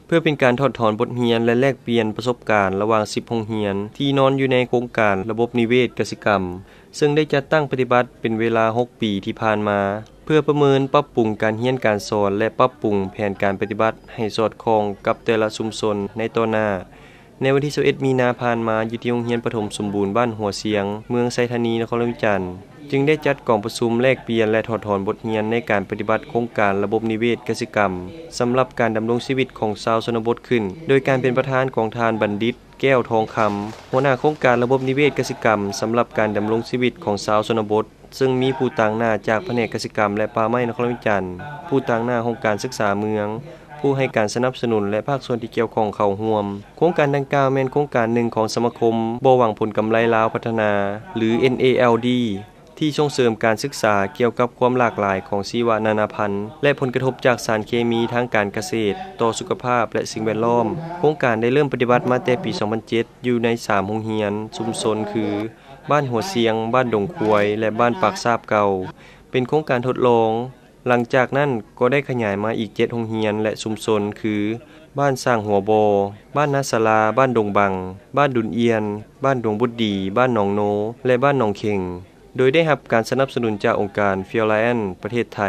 ເພື່ອເປັນການຖອດຖອນບົດຮຽນ ແລະ ແລກປ່ຽນປະສົບການລະຫວ່າງສິບໂຮງຮຽນ ທີ່ນອນຢູ່ໃນໂຄງການລະບົບນິເວດກະສິກຳ ເຊິ່ງໄດ້ຈັດຕັ້ງປະຕິບັດເປັນເວລາຫົກປີທີ່ຜ່ານມາ ເພື່ອປະເມີນ, ປັບປຸງການຮຽນການສອນ ແລະ ປັບປຸງແຜນການປະຕິບັດໃຫ້ສອດຄ່ອງກັບແຕ່ລະຊຸມຊົນໃນຕໍ່ໜ້າ. ໃນວັນທີຊາວເອັດມີນາຜ່ານມາ, ຢູ່ທີ່ໂຮງຮຽນປະຖົມສົມບູນບ້ານຫົວຊຽງ, ເມືອງໄຊທານີ, ນະຄອນຫຼວງວຽງຈັນ, ຈຶ່ງໄດ້ຈັດກອງປະຊຸມແລກປ່ຽນ ແລະ ຖອດຖອນບົດຮຽນໃນການປະຕິບັດໂຄງການລະບົບນິເວດກະສິກຳ ສຳລັບການດຳລົງຊີວິດຂອງຊາວຊົນນະບົດຂຶ້ນ, ໂດຍການເປັນປະທານຂອງທ່ານ ບັນດິດ ແກ້ວທອງຄຳ, ຫົວໜ້າໂຄງການລະບົບນິເວດກະສິກຳ ສຳລັບການດຳລົງຊີວິດຂອງຊາວຊົນນະບົດ, ເຊິ່ງມີຜູ້ຕາງໜ້າຈາກພະແນກກະສິກຳ ແລະ ປ່າໄມ້ນະຄອນຫຼວງວຽງຈັນ, ຜູ້ຕາງໜ້າຫ້ອງການສຶກສາເມືອງ, ຜູ້ໃຫ້ການສະໜັບສະໜູນ ແລະ ພາກສ່ວນທີ່ກ່ຽວຂ້ອງເຂົ້າຮ່ວມ. ໂຄງການດັ່ງກ່າວແມ່ນໂຄງການໜຶ່ງຂອງສະມາຄົມບໍ່ຫວັງຜົນກຳໄລລາວພັດທະນາ ຫຼື ເອັນເອແອລດີ ທີ່ສົ່ງເສີມການສຶກສາກ່ຽວກັບຄວາມຫຼາກຫຼາຍຂອງຊີວະນານາພັນ ແລະ ຜົນກະທົບຈາກສານເຄມີທາງການກະເສດຕໍ່ສຸຂະພາບ ແລະ ສິ່ງແວດລ້ອມ. ໂຄງການໄດ້ເລີ່ມປະຕິບັດມາແຕ່ປີສອງພັນເຈັດ ຢູ່ໃນສາມໂຮງຮຽນຊຸມຊົນ ຄື ບ້ານຫົວຊຽງ, ບ້ານດົງຄວາຍ ແລະ ບ້ານປາກຊາບເກົ່າ ເປັນໂຄງການທົດລອງ. ຫຼັງຈາກນັ້ນກໍໄດ້ຂະຫຍາຍມາອີກເຈັດໂຮງຮຽນ ແລະ ຊຸມຊົນ ຄື ບ້ານສ້າງຫົວບໍ່, ບ້ານນາສາລາ, ບ້ານດົງບັງ, ບ້ານດຸນອຽນ, ບ້ານດົງບຸດດີ, ບ້ານໜອງໂນ ແລະ ບ້ານໜອງເຂັງ ໂດຍໄດ້ຮັບການສະໜັບສະໜູນຈາກອົງການ Fair Lion ປະເທດໄທ.